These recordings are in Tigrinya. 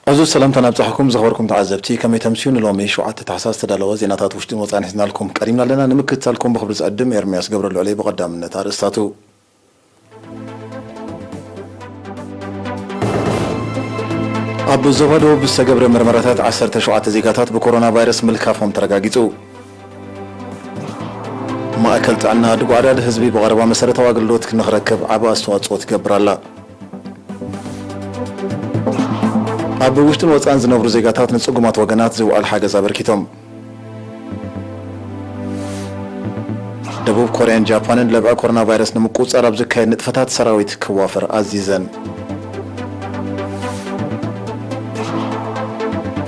ዕዙዝ ሰላምታ ናብጻሕኩም ዝኸበርኩም ተዓዘብቲ፣ ከመይ ተምስዩ? ንሎሚ ሸውዓተ ታሕሳስ ዝተዳለወ ዜናታት ውሽጥን ወጻኢን ሒዝናልኩም ቀሪብና ኣለና። ንምክትታልኩም ብኽብሪ ዝዕድም ኤርምያስ ገብረልዑለይ። ብቐዳምነት ኣርእስታቱ። ኣብ ዞባ ደቡብ ዝተገብረ መርመራታት ዓሰርተ ሸውዓተ ዜጋታት ብኮሮና ቫይረስ ምልካፎም ተረጋጊጹ። ማእከል ጥዕና ድጓዕዳድ ህዝቢ ብቐረባ መሰረታዊ ኣገልግሎት ንኽረክብ ዓቢ ኣስተዋጽኦ ትገብር ኣላ። ኣብ ውሽጥን ወጻእን ዝነብሩ ዜጋታት ንጽጉማት ወገናት ዝውዕል ሓገዝ ኣበርኪቶም። ደቡብ ኮርያን ጃፓንን ለብዒ ኮሮና ቫይረስ ንምቁጽጻር ኣብ ዝካየድ ንጥፈታት ሰራዊት ክዋፈር ኣዚዘን።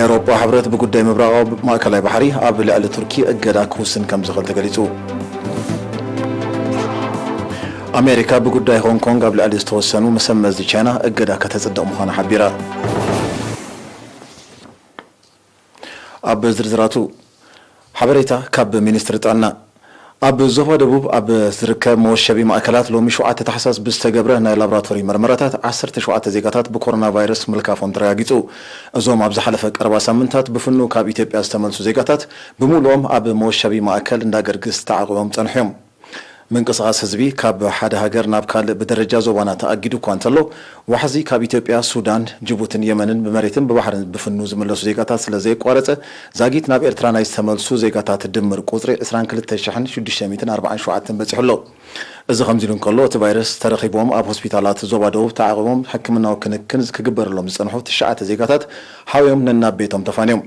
ኤውሮጳ ሕብረት ብጉዳይ ምብራቓዊ ማእከላይ ባሕሪ ኣብ ልዕሊ ቱርኪ እገዳ ክውስን ከም ዝኽእል ተገሊጹ። ኣሜሪካ ብጉዳይ ሆንግ ኮንግ ኣብ ልዕሊ ዝተወሰኑ መሰመዝቲ ቻይና እገዳ ከተጽድቕ ምዃና ሓቢራ። ኣብ ዝርዝራቱ፣ ሓበሬታ ካብ ሚኒስትሪ ጥዕና። ኣብ ዞባ ደቡብ ኣብ ዝርከብ መወሸቢ ማእከላት ሎሚ ሸውዓተ ታሕሳስ ብዝተገብረ ናይ ላቦራቶሪ መርመራታት ዓሰርተ ሸውዓተ ዜጋታት ብኮሮና ቫይረስ ምልካፎም ተረጋጊጹ። እዞም ኣብ ዝሓለፈ ቀረባ ሳምንታት ብፍኑ ካብ ኢትዮጵያ ዝተመልሱ ዜጋታት ብምሉኦም ኣብ መወሸቢ ማእከል እንዳገርግስ ተዓቑቦም ጸንሑ እዮም። ምንቅስቓስ ህዝቢ ካብ ሓደ ሃገር ናብ ካልእ ብደረጃ ዞባና ተኣጊዱ እኳ እንተሎ፣ ዋሕዚ ካብ ኢትዮጵያ፣ ሱዳን፣ ጅቡትን የመንን ብመሬትን ብባሕርን ብፍኑ ዝምለሱ ዜጋታት ስለ ዘየቋረጸ፣ ዛጊት ናብ ኤርትራ ናይ ዝተመልሱ ዜጋታት ድምር ቁጽሪ ዕስራን ክልተ ሽሕን ሽዱሽተ ሚእትን ኣርባዓን ሸውዓተን በጺሑ ኣሎ። እዚ ከምዚ ኢሉ እንከሎ፣ እቲ ቫይረስ ተረኺቦም ኣብ ሆስፒታላት ዞባ ደቡብ ተዓቒቦም ሕክምናዊ ክንክን ክግበረሎም ዝጸንሑ ትሽዓተ ዜጋታት ሓውዮም ነናብ ቤቶም ተፋንዮም።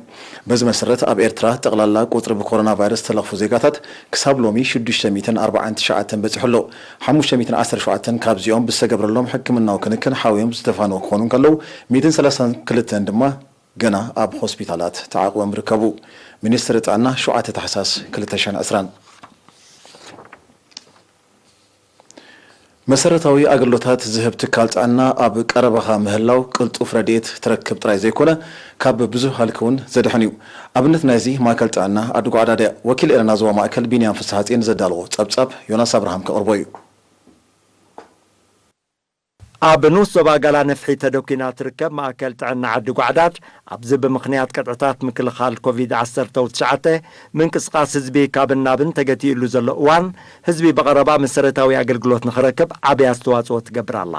በዚ መሰረት፣ ኣብ ኤርትራ ጠቕላላ ቁጽሪ ብኮሮና ቫይረስ ዝተለኽፉ ዜጋታት ክሳብ ሎሚ ሽዱሽተ ሚእትን ኣርባዓን ትሽዓተን በጺሑ ኣሎ። ሓሙሽተ ሚእትን ዓሰርተ ሸውዓተን ካብዚኦም ብዝተገብረሎም ሕክምናዊ ክንክን ሓውዮም ዝተፋነዉ ክኾኑ እንከለዉ፣ ሚእትን ሰላሳን ክልተን ድማ ገና ኣብ ሆስፒታላት ተዓቑቦም ይርከቡ። ሚኒስትሪ ጥዕና፣ ሸውዓተ ታሕሳስ ክልተ ሽሕን ዕስራን። መሰረታዊ ኣገልግሎታት ዝህብ ትካል ጥዕና ኣብ ቀረባኻ ምህላው ቅልጡፍ ረድኤት ትረክብ ጥራይ ዘይኮነ፣ ካብ ብዙህ ሃልኪ እውን ዘድሕን እዩ። ኣብነት ናይዚ ማእከል ጥዕና ዓዲ ጓዕዳድ እያ። ወኪል ኤረና ዞባ ማእከል ቢንያም ፍስሓጽዮን ዘዳለዎ ጸብጻብ ዮናስ ኣብርሃም ከቕርቦ እዩ። ኣብ ንኡስ ዞባ ጋላ ነፍሒ ተደኲና ትርከብ ማእከል ጥዕና ዓዲ ጓዕዳድ፣ ኣብዚ ብምኽንያት ቅጥዕታት ምክልኻል ኮቪድ ዓሰርተ ትሽዓተ ምንቅስቓስ ህዝቢ ካብን ናብን ተገቲኡሉ ዘሎ እዋን፣ ህዝቢ ብቐረባ መሰረታዊ ኣገልግሎት ንኽረክብ ዓቢ ኣስተዋጽኦ ትገብር ኣላ።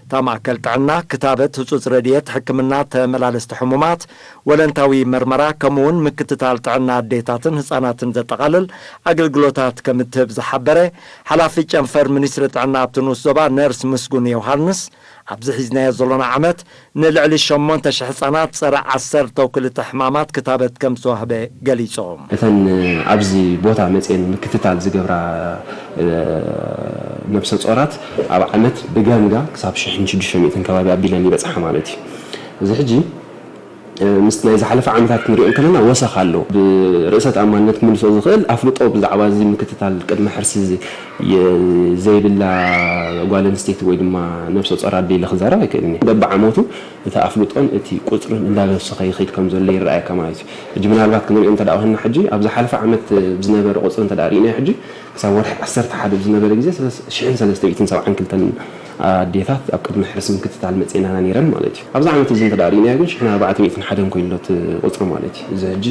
እታ ማእከል ጥዕና፣ ክታበት፣ ህጹጽ ረድኤት ሕክምና፣ ተመላለስቲ ሕሙማት፣ ወለንታዊ መርመራ፣ ከምኡ'ውን ምክትታል ጥዕና ኣዴታትን ህጻናትን ዘጠቓልል ኣገልግሎታት ከም እትህብ ዝሓበረ ሓላፊ ጨንፈር ሚኒስትሪ ጥዕና ኣብቲ ንኡስ ዞባ ነርስ ምስጉን ዮሃንስ፣ ኣብዚ ሒዝናዮ ዘሎና ዓመት ንልዕሊ ሸሞንተ ሽሕ ህጻናት ጸረ ዓሰርተ ክልተ ሕማማት ክታበት ከም ዝተዋህበ ገሊጾም። እተን ኣብዚ ቦታ መጽየን ምክትታል ዝገብራ፣ እ፣ ነብሰ ጾራት ኣብ ዓመት ብገምጋም ክሳብ ሽሕን ሽዱሽተ ሚእትን ከባቢ ኣቢለን ይበጽሓ ማለት እዩ። እዚ ሕጂ፣ እ፣ ምስ ናይ ዝሓለፈ ዓመታት ክንሪኦ እንከለና ወሰኽ ኣሎ። ብርእሰ ተኣማንነት ክምልሶ ዝኽእል ኣፍልጦ ብዛዕባ እዚ ምክትታል ቅድመ ሕርሲ ዝ-፣ የ-፣ ዘይብላ ጓል ኣንስተይቲ ወይ ድማ ነብሰ ጾር ኣደ ኢለ ክዛረብ ኣይክእልን እየ። በብዓመቱ እቲ ኣፍልጦን እቲ ቁጽርን እንዳበሰኸ ይኸይድ ከም ዘሎ ይረኣየካ ማለት እዩ። ሕጂ ምናልባት ክንሪኦ እንተ ደኣ ኮይንና ሕጂ ኣብ ዝሓለፈ ዓመት ብዝነበረ ቁጽሪ እንተ ደኣ ርኢናዮ ሕጂ ክሳብ ወርሒ ዓሰርተ ሓደ ብዝነበረ ግዜ ሽሕን ሰለስተ ሚእትን ሰብዓን ክልተን ኣዴታት ኣብ ቅድመ ሕርሲ ምክትታል መጺኤናና ነይረን ማለት እዩ። ኣብዚ ዓመት እዚ እንተ ደኣ ርኢናዮ ግን ሽሕን ኣርባዕተ ሚእትን ሓደን ኮይኑ ኣሎ እቲ ቁጽሪ ማለት እዩ። እዚ ሕጂ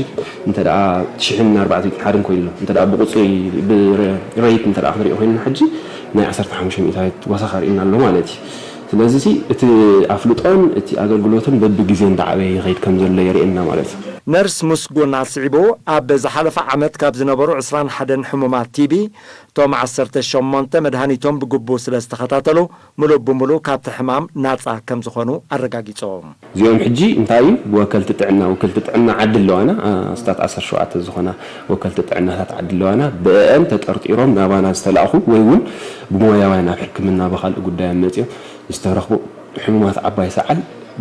እንተ ደኣ ሽሕን ኣርባዕተ ሚእትን ሓደን ኮይኑ ኣሎ። እንተ ደኣ ብቁጽሪ፣ ብረ-፣ ረይት እንተ ደኣ ክንሪኦ ኮይንና ሕጂ ናይ ዓሰርተ ሓሙሽተ ሚእታዊት ወሰኽ ኣርእዩና ኣሎ ማለት እዩ። ስለዚ እቲ ኣፍልጦን እቲ ኣገልግሎትን በብግዜ እንዳዓበየ ይኸይድ ከም ዘሎ የርእየና ማለት እዩ። ነርስ ምስጉን ኣስዒቡ፣ ኣብ ዝሓለፈ ዓመት ካብ ዝነበሩ ዕስራን ሓደን ሕሙማት ቲቢ፣ እቶም ዓሰርተ ሸሞንተ መድሃኒቶም ብግቡእ ስለ ዝተኸታተሉ፣ ምሉእ ብምሉእ ካብቲ ሕማም ናጻ ከም ዝኾኑ ኣረጋጊጾም። እዚኦም ሕጂ እንታይ እዩ? ብወከልቲ ጥዕና፣ ወከልቲ ጥዕና ዓዲ ኣለዋና፣ ኣስታት ዓሰርተ ሸውዓተ ዝኾና ወከልቲ ጥዕናታት ዓዲ ኣለዋና፣ ብአን ተጠርጢሮም ናባና ዝተላእኹ ወይ እውን ብሞያውያን ኣብ ሕክምና ብኻልእ ጉዳዮም መጺኦም ዝተረኽቡ ሕሙማት ዓባይ ሰዓል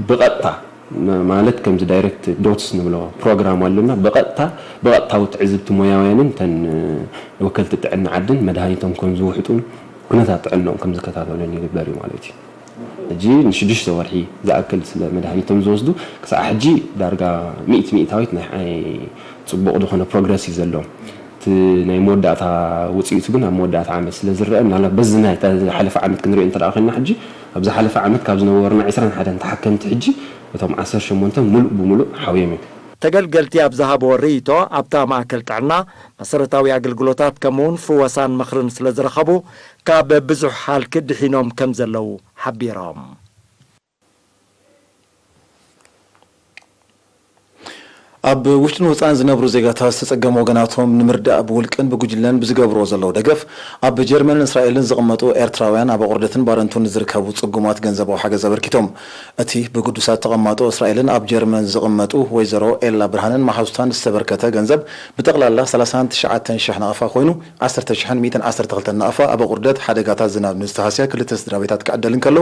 ብቐጥታ፣ ም-፣ ማለት ከምዚ ዳይሬክት ዶትስ ንብሎ ፕሮግራም ኣሎና፣ ብቐጥታ፣ ብቐጥታዊ ትዕዝብቲ ሞያውያንን እተን ወከልቲ ጥዕና ዓድን መድሃኒቶም ከም ዝውሕጡን ኩነታት ጥዕንኦም ከም ዝከታተሉን ይግበር እዩ ማለት እዩ። ሕጂ ንሽዱሽተ ወርሒ ዝኣክል ስለ መድሃኒቶም ዝወስዱ፣ ክሳዕ ሕጂ ዳርጋ ሚእቲ ሚእታዊት ናይ፣ ናይ ጽቡቕ ዝኾነ ፕሮግረስ እዩ ዘሎ። እቲ ናይ መወዳእታ ውጽኢቱ ግን ኣብ መወዳእታ ዓመት ስለ ዝረአ፣ ምናልባት በዚ ናይ እታ ዝሓለፈ ዓመት ክንሪኦ እንተ ደኣ ኮይንና፣ ሕጂ ኣብ ዝሓለፈ ዓመት ካብ ዝነበሩና ዕስራን ሓደን ተሓከምቲ፣ ሕጂ እቶም ዓሰርተ ሸሞንተ ሙሉእ ብሙሉእ ሓውዮም እዮም። ተገልገልቲ ኣብ ዝሃብዎ ርእይቶ፣ ኣብታ ማእከል ጥዕና መሰረታዊ ኣገልግሎታት ከምኡውን ፍወሳን ምኽርን ስለ ዝረኸቡ፣ ካብ ብዙሕ ሃልኪ ድሒኖም ከም ዘለዉ ሓቢሮም። ኣብ ውሽጥን ወጻእን ዝነብሩ ዜጋታት ዝተጸገሙ ወገናቶም ንምርዳእ ብውልቅን ብጉጅለን ብዝገብርዎ ዘለዉ ደገፍ፣ ኣብ ጀርመንን እስራኤልን ዝቕመጡ ኤርትራውያን ኣብ ኣቑርደትን ባረንቱን ንዝርከቡ ጽጉማት ገንዘባዊ ሓገዝ ኣበርኪቶም። እቲ ብግዱሳት ተቐማጦ እስራኤልን ኣብ ጀርመን ዝቕመጡ ወይዘሮ ኤላ ብርሃንን መሓዙታን ዝተበርከተ ገንዘብ ብጠቕላላ ሰላሳን ትሽዓተን ሽሕ ናቕፋ ኮይኑ፣ ዓሰርተ ሽሕን ሚእትን ዓሰርተ ክልተን ናቕፋ ኣብ ኣቑርደት ሓደጋታት ዝናብ ንዝተሃስያ ክልተ ስድራ ቤታት ክዕደል እንከሎ፣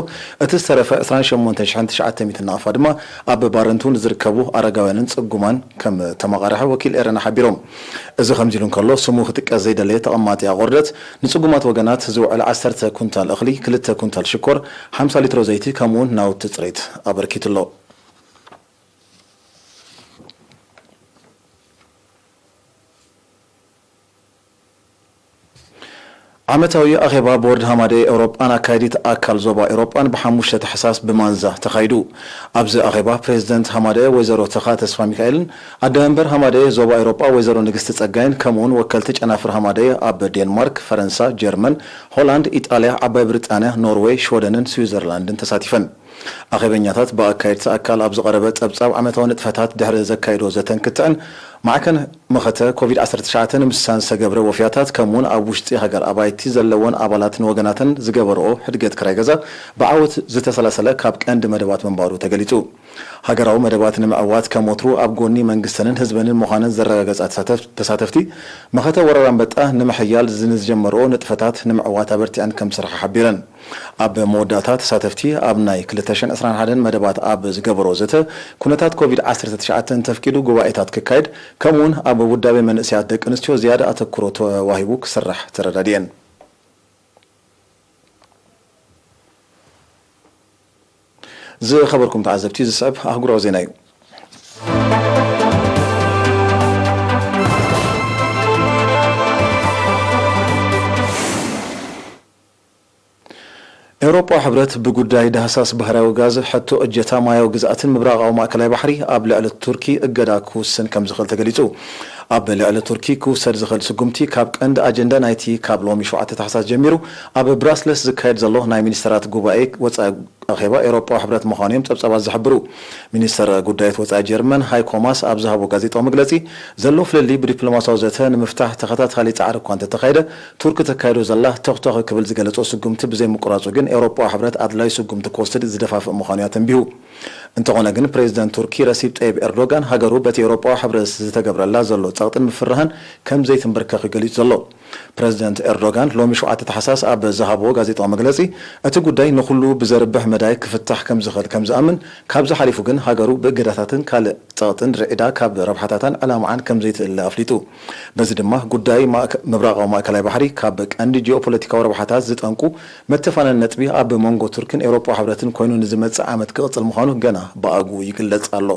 እቲ ዝተረፈ ዕስራን ሸሞንተን ሽሕን ትሽዓተ ሚእትን ናቕፋ ድማ ኣብ ባረንቱ ንዝርከቡ ኣረጋውያንን ጽጉማን ከም ተመቓርሐ ወኪል ኤረና ሓቢሮም። እዚ ከምዚ ኢሉ እንከሎ፣ ስሙ ክጥቀስ ዘይደለየ ተቐማጢ ኣቑርደት፣ ንጽጉማት ወገናት ዝውዕል ዓሰርተ ኩንታል እኽሊ፣ ክልተ ኩንታል ሽኮር፣ ሓምሳ ሊትሮ ዘይቲ፣ ከምኡውን ናውቲ ጽሬት ኣበርኪቱ ኣሎ። ዓመታዊ ኣኼባ ቦርድ ሃማደኤ ኤውሮጳን ኣካየዲት ኣካል ዞባ ኤውሮጳን ብሓሙሽተ ታሕሳስ ብማንዛ ተኻይዱ። ኣብዚ ኣኼባ ፕሬዚደንት ሃማደኤ ወይዘሮ ተኻ ተስፋ ሚካኤልን ኣደ መንበር ሃማደኤ ዞባ ኤውሮጳ ወይዘሮ ንግስቲ ጸጋይን ከምኡውን ወከልቲ ጨናፍር ሃማደኤ ኣብ ዴንማርክ፣ ፈረንሳ፣ ጀርመን፣ ሆላንድ፣ ኢጣልያ፣ ዓባይ ብሪጣንያ፣ ኖርወይ፣ ሽወደንን ስዊዘርላንድን ተሳቲፈን። ኣኼበኛታት ብኣካየድቲ ኣካል ኣብ ዝቐረበ ጸብጻብ ዓመታዊ ንጥፈታት ድሕሪ ዘካየዶ ዘተን ክትዕን፣ ማዕከን መኸተ ኮቪድ ዓሰርተ ትሽዓተ ንምስሳን ዝተገብረ ወፍያታት፣ ከምኡውን ኣብ ውሽጢ ሃገር ኣባይቲ ዘለወን ኣባላትን ወገናተን ዝገበርኦ ሕድገት ክራይ ገዛ ብዓወት ዝተሰላሰለ ካብ ቀንዲ መደባት ምንባሩ ተገሊጹ። ሃገራዊ መደባት ንምዕዋት ከም ወትሩ ኣብ ጎኒ መንግስተንን ህዝበንን ምዃነን ዘረጋገጻ ተሳተፍ-፣ ተሳተፍቲ፣ መኸተ ወረራ ኣንበጣ ንምሕያል ንዝጀመርኦ ንጥፈታት ንምዕዋት ኣበርቲዐን ከም ዝሰርሓ ሓቢረን። ኣብ መወዳእታ ተሳተፍቲ ኣብ ናይ ክልተ ሽሕን ዕስራን ሓደን መደባት ኣብ ዝገበሮ ዘተ፣ ኩነታት ኮቪድ ዓሰርተ ትሽዓተ እንተፍቂዱ ጉባኤታት ክካየድ፣ ከምኡውን ኣብ ውዳቤ መንእሰያት ደቂ ኣንስትዮ ዝያዳ ኣተኩሮ ተዋሂቡ ክስራሕ ተረዳዲኤን። ዝኸበርኩም ተዓዘብቲ፣ ዝስዕብ ኣህጉራዊ ዜና እዩ። ኤውሮጳዊ ሕብረት ብጉዳይ ዳህሳስ ባህርያዊ ጋዝ ሕቶ እጀታ ማያዊ ግዝኣትን ምብራቓዊ ማእከላይ ባሕሪ ኣብ ልዕሊ ቱርኪ እገዳ ክውስን ከም ዝኽእል ተገሊጹ። ኣብ ልዕሊ ቱርኪ ክውሰድ ዝኽእል ስጉምቲ ካብ ቀንዲ ኣጀንዳ ናይቲ ካብ ሎሚ ሸውዓተ ታሕሳስ ጀሚሩ ኣብ ብራስለስ ዝካየድ ዘሎ ናይ ሚኒስተራት ጉባኤ ወጻኢ ኣኼባ ኤውሮጳዊ ሕብረት ምዃኑ እዮም ጸብጻባት ዝሕብሩ። ሚኒስተር ጉዳያት ወጻኢ ጀርመን ሃይኮ ማስ ኣብ ዝሃቦ ጋዜጣዊ መግለጺ፣ ዘሎ ፍልልይ ብዲፕሎማሲያዊ ዘተ ንምፍታሕ ተኸታታሊ ጻዕሪ እኳ እንተተኻየደ፣ ቱርኪ ተካይዶ ዘላ ተኹተኹ ክብል ዝገለጾ ስጉምቲ ብዘይምቁራጹ ግን ኤውሮጳዊ ሕብረት ኣድላዪ ስጉምቲ ክወስድ ዝደፋፍእ ምዃኑ እዩ ኣተንቢሁ። እንተኾነ ግን ፕሬዚደንት ቱርኪ ረሲፕ ጠይብ ኤርዶጋን ሃገሩ በቲ ኤውሮጳዊ ሕብረት ዝተገብረላ ዘሎ ጸቕጥን ምፍርራህን ከም ዘይትንበርከኽ እዩ ገሊጹ ዘሎ። ፕረዚደንት ኤርዶጋን ሎሚ ሸውዓተ ታሕሳስ ኣብ ዝሃብዎ ጋዜጣዊ መግለጺ፣ እቲ ጉዳይ ንኹሉ ብዘርብሕ መዳይ ክፍታሕ ከም ዝኽእል ከም ዝኣምን፣ ካብዚ ሓሊፉ ግን ሃገሩ ብእገዳታትን ካልእ ጸቕጥን ርዒዳ ካብ ረብሓታታን ዕላማኣን ከም ዘይትእለ ኣፍሊጡ። በዚ ድማ ጉዳይ ማእከ-፣ ምብራቓዊ ማእከላይ ባሕሪ ካብ ቀንዲ ጂኦፖለቲካዊ ረብሓታት ዝጠንቁ መተፋነን ነጥቢ ኣብ መንጎ ቱርክን ኤውሮጳዊ ሕብረትን ኮይኑ ንዝመጽእ ዓመት ክቕጽል ምዃኑ ገና ብኣግኡ ይግለጽ ኣሎ።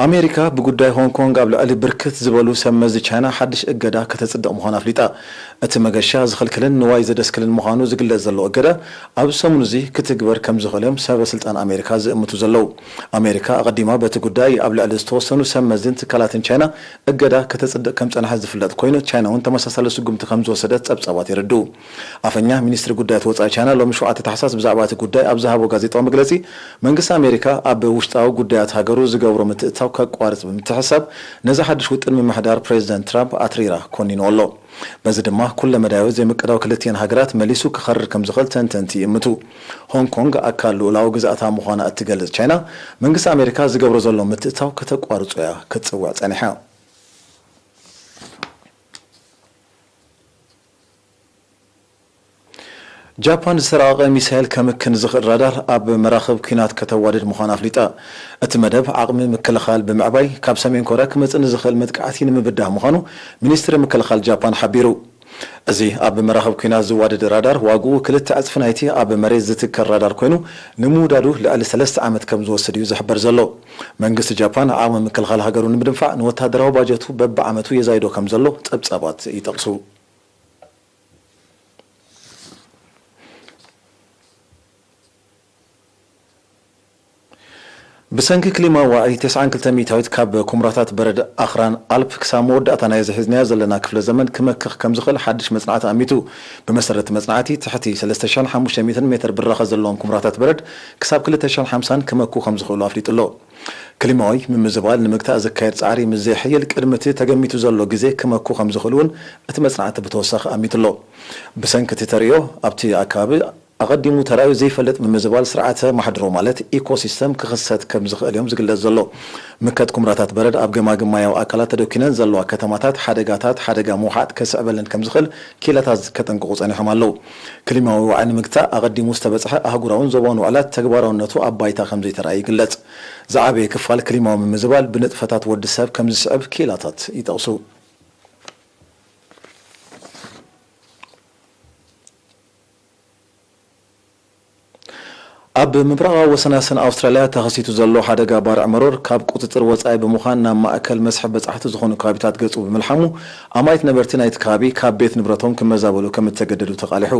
ኣሜሪካ ብጉዳይ ሆንግ ኮንግ ኣብ ልዕሊ ብርክት ዝበሉ ሰብ መዚ ቻይና ሓድሽ እገዳ ከተጽድቕ ምዃና ኣፍሊጣ። እቲ መገሻ ዝኽልክልን ንዋይ ዘደስክልን ምዃኑ ዝግለጽ ዘሎ እገዳ፣ ኣብዚ ሰሙን እዚ ክትግበር ከም ዝኽእል እዮም ሰበ ስልጣን ኣሜሪካ ዝእምቱ ዘለዉ። ኣሜሪካ ኣቐዲማ በቲ ጉዳይ ኣብ ልዕሊ ዝተወሰኑ ሰብ መዝን ትካላትን ቻይና እገዳ ከተጽድቕ ከም ጸንሐት ዝፍለጥ ኮይኑ፣ ቻይና እውን ተመሳሳሊ ስጉምቲ ከም ዝወሰደት ጸብጻባት የረድኡ። ኣፈኛ ሚኒስትሪ ጉዳያት ወጻኢ ቻይና ሎሚ ሸውዓተ ታሕሳስ ብዛዕባ እቲ ጉዳይ ኣብ ዝሃቦ ጋዜጣዊ መግለጺ፣ መንግስቲ ኣሜሪካ ኣብ ውሽጣዊ ጉዳያት ሃገሩ ዝገብሮ ምትእትታው ከቋርጽ ብምትሕስሳብ፣ ነዚ ሓድሽ ውጥን ምምሕዳር ፕሬዚደንት ትራምፕ ኣትሪራ ኮኒንዎ ኣሎ። በዚ ድማ ኩለ መዳያዊ ዘይምቅዳው ክልቲኤን ሃገራት መሊሱ ክኸርር ከም ዝኽእል ተንተንቲ ይእምቱ። ሆንግ ኮንግ ኣካል ልኡላዊ ግዝኣታ ምዃና እትገልጽ ቻይና፣ መንግስቲ ኣሜሪካ ዝገብሮ ዘሎ ምትእትታው ከተቋርጾ እያ ክትጽውዕ ጸኒሓ። ጃፓን ዝተራቐቐ ሚሳይል ከምክን ዝኽእል ራዳር ኣብ መራኽብ ኲናት ከተዋድድ ምዃና ኣፍሊጣ። እቲ መደብ ዓቕሚ ምክልኻል ብምዕባይ፣ ካብ ሰሜን ኮርያ ክመጽእ ንዝኽእል መጥቃዕቲ ንምብዳህ ምዃኑ ሚኒስትሪ ምክልኻል ጃፓን ሓቢሩ። እዚ ኣብ መራኽብ ኲናት ዝዋደድ ራዳር ዋግኡ ክልተ ዕጽፊ ናይቲ ኣብ መሬት ዝትከል ራዳር ኮይኑ፣ ንምውዳዱ ልዕሊ ሰለስተ ዓመት ከም ዝወስድ እዩ ዝሕበር ዘሎ። መንግስቲ ጃፓን ዓቕሚ ምክልኻል ሃገሩ ንምድንፋዕ ንወታደራዊ ባጀቱ በብዓመቱ የዛይዶ ከም ዘሎ ጸብጻባት ይጠቕሱ። ብሰንኪ ክሊማዊ ዋዒ፣ ተስዓን ክልተ ሚእታዊት ካብ ኩምራታት በረድ ኣኽራን ኣልፕ ክሳብ መወዳእታ ናይዚ ሒዝናዮ ዘለና ክፍለ ዘመን ክመክኽ ከም ዝኽእል ሓድሽ መጽናዕቲ ኣሚቱ። ብመሰረት መጽናዕቲ፣ ትሕቲ ሰለስተ ሽሕን ሓሙሽተ ሚእትን ሜትር ብራኸ ዘለዎም ኩምራታት በረድ ክሳብ ክልተ ሽሕን ሓምሳን ክመኩ ከም ዝኽእሉ ኣፍሊጡ ኣሎ። ክሊማዊ ምምዝባል ንምግታእ ዝካየድ ጻዕሪ ምስ ዘይሕይል፣ ቅድሚ እቲ ተገሚቱ ዘሎ ግዜ ክመኩ ከም ዝኽእሉ እውን እቲ መጽናዕቲ ብተወሳኺ ኣሚቱ ኣሎ። ብሰንኪ እቲ ተርእዮ፣ ኣብቲ ኣከባቢ ኣቐዲሙ ተራእዩ ዘይፈልጥ ምምዝባል ስርዓተ ማሕድሮ ማለት ኢኮሲስተም ክኽሰት ከም ዝኽእል እዮም ዝግለጽ ዘሎ። ምከት ኩምራታት በረድ ኣብ ገማግም ማያዊ ኣካላት ተደኲነን ዘለዋ ከተማታት ሓደጋታት ሓደጋ ምውሓጥ ከስዕበለን ከም ዝኽእል ኪላታት ከጠንቅቑ ጸኒሖም ኣለዉ። ክሊማዊ ዋዒ ንምግታእ ኣቐዲሙ ዝተበጽሐ ኣህጉራውን ዞባውን ውዕላት ተግባራውነቱ ኣብ ባይታ ከም ዘይተራእየ ይግለጽ። ዝዓበየ ክፋል ክሊማዊ ምምዝባል ብንጥፈታት ወዲ ሰብ ከም ዝስዕብ ኪላታት ይጠቕሱ። ኣብ ምብራቓዊ ወሰናስን ኣውስትራልያ ተኸሲቱ ዘሎ ሓደጋ ባርዕ መሮር ካብ ቁጽጽር ወጻኢ ብምዃን፣ ናብ ማእከል መስሕብ በጻሕቲ ዝኾኑ ከባቢታት ገጹ ብምልሓሙ፣ ኣማኢት ነበርቲ ናይቲ ከባቢ ካብ ቤት ንብረቶም ክመዛበሉ ከም እተገደዱ ተቓሊሑ።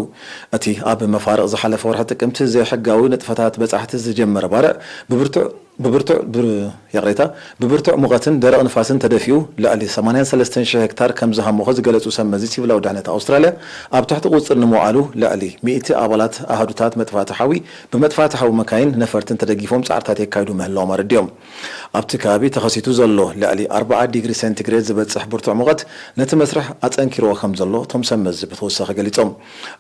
እቲ ኣብ መፋርቕ ዝሓለፈ ወርሒ ጥቅምቲ ዘይሕጋዊ ንጥፈታት በጻሕቲ ዝጀመረ ባርዕ ብብርቱዕ ብብርቱዕ ብር- ይቕሬታ፣ ብብርቱዕ ሙቐትን ደረቕ ንፋስን ተደፊኡ፣ ልዕሊ ሰማንያን ሰለስተን ሽሕ ሄክታር ከም ዝሃሞኸ ዝገለጹ ሰብ መዚ ሲቪላዊ ድሕነት ኣውስትራልያ፣ ኣብ ትሕቲ ቁጽጽር ንምውዓሉ ልዕሊ ሚእቲ ኣባላት ኣሃዱታት መጥፋእቲ ሓዊ ብመጥፋእቲ ሓዊ መካይን ነፈርትን ተደጊፎም ጻዕርታት የካይዱ ምህላዎም ኣረዲኦም። ኣብቲ ከባቢ ተኸሲቱ ዘሎ ልዕሊ ኣርብዓ ዲግሪ ሴንቲግሬድ ዝበጽሕ ብርቱዕ ሙቐት ነቲ መስርሕ ኣጸንኪርዎ ከም ዘሎ እቶም ሰብ መዚ ብተወሳኺ ገሊጾም።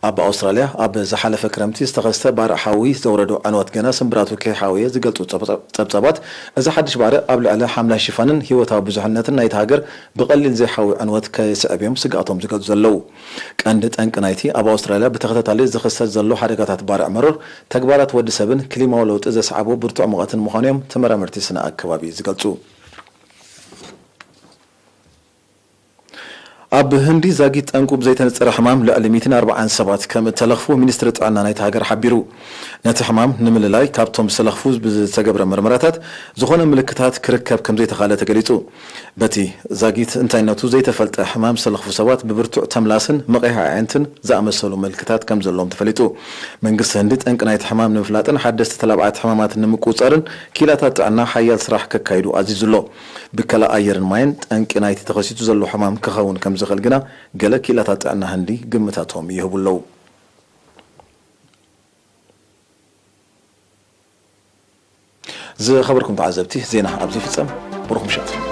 ኣብ ኣውስትራልያ ኣብ ዝሓለፈ ክረምቲ ዝተኸስተ ባርዕ ሓዊ ዘውረዶ ዕንወት ገና ስምብራቱ ከይሓወየ ዝገልጹ ጸብጻ- ጸብጻባት፣ እዚ ሓድሽ ባርዕ ኣብ ልዕሊ ሓምላይ ሽፋንን ህይወታዊ ብዙሕነትን ናይቲ ሃገር ብቐሊል ዘይሓዊ ዕንወት ከየስዕብ እዮም ስግኣቶም ዝገልጹ ዘለዉ። ቀንዲ ጠንቂ ናይቲ ኣብ ኣውስትራልያ ብተኸታታሊ ዝኽሰት ዘሎ ሓደጋታት ባርዕ መሮር፣ ተግባራት ወዲ ሰብን ክሊማዊ ለውጢ ዘስዓቦ ብርቱዕ ሙቐትን ምዃኑ እዮም ተመራመርቲ ስነ ኣከባቢ ዝገልጹ። ኣብ ህንዲ ዛጊት ጠንቁ ብዘይተነጸረ ሕማም ልዕሊ ሚእትን ኣርባዓን ሰባት ከም እተለኽፉ ሚኒስትሪ ጥዕና ናይቲ ሃገር ሓቢሩ። ነቲ ሕማም ንምልላይ ካብቶም ዝተለኽፉ ብዝተገብረ መርመራታት ዝኾነ ምልክታት ክርከብ ከም ዘይተኻእለ ተገሊጹ። በቲ ዛጊት እንታይነቱ ዘይተፈልጠ ሕማም ዝተለኽፉ ሰባት ብብርቱዕ ተምላስን መቐይሕ ኣዒንትን ዝኣመሰሉ ምልክታት ከም ዘለዎም ተፈሊጡ። መንግስቲ ህንዲ ጠንቂ ናይቲ ሕማም ንምፍላጥን ሓደስቲ ተላባዕቲ ሕማማት ንምቁጽጻርን ኪላታት ጥዕና ሓያል ስራሕ ከካይዱ ኣዚዙ ኣሎ። ብከላ ኣየርን ማይን ጠንቂ ናይቲ ተኸሲቱ ዘሎ ሕማም ክኸውን ከም ዝኽእል ግና ገለ ክኢላታት ጥዕና ህንዲ ግምታቶም ይህቡ ኣለዉ። ዝኸበርኩም ተዓዘብቲ፣ ዜና ኣብዚ ይፍጸም። ብሩኽ ምሸት።